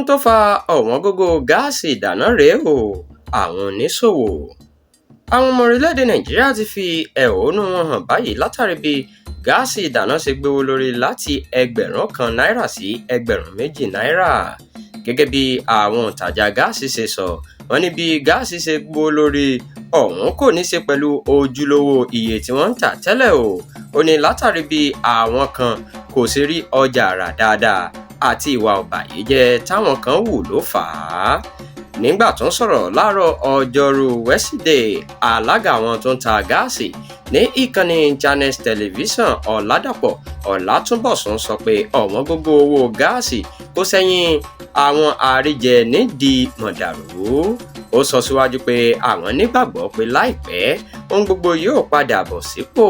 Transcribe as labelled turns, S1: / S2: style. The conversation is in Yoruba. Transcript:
S1: Ohun tó fa ọ̀wọ́ngógó gáàsì ìdáná rèé o, àwọn oníṣòwò. Àwọn ọmọ orílẹ̀-èdè Nàìjíríà ti fi ẹ̀hónú wọn hàn báyìí látàrí bí gáàsì ìdáná ṣe gbówó lórí láti 1,000 náírà sí 2,000 náírà. Gẹ́gẹ́ bí àwọn òǹtajà gáàsì ṣe sọ, wọ́n ní bí gáàsì ṣe gbówó lórí ọ̀hún kò ní ṣe pẹ̀lú ojúlówó iye tí wọ́n ń tà tẹ́lẹ̀ o. Ó ní látàrí bí àwọn kan kò ṣe rí ọjà rà dáadáa àti ìwà ọ̀bàyéjẹ́ táwọn kan hù ló fà á. Nígbà tó ń sọ̀rọ̀ láàárọ̀ Ọjọ́rú Wẹ́sídẹ̀ẹ́, alága àwọn tó ń ta gáàsì ní ìkànnì Channels Television, Ọ̀làdàpọ̀ Ọ̀làtúnbọ̀sún, sọ pé ọ̀wọ́ngógó owó gáàsì kò ṣẹ̀yìn àwọn àríjẹ nídìí mọ̀dàrú. Ó sọ síwájú pé àwọn nígbàgbọ́ pé láìpẹ́ ohun gbogbo yóò padà bọ̀ sípò.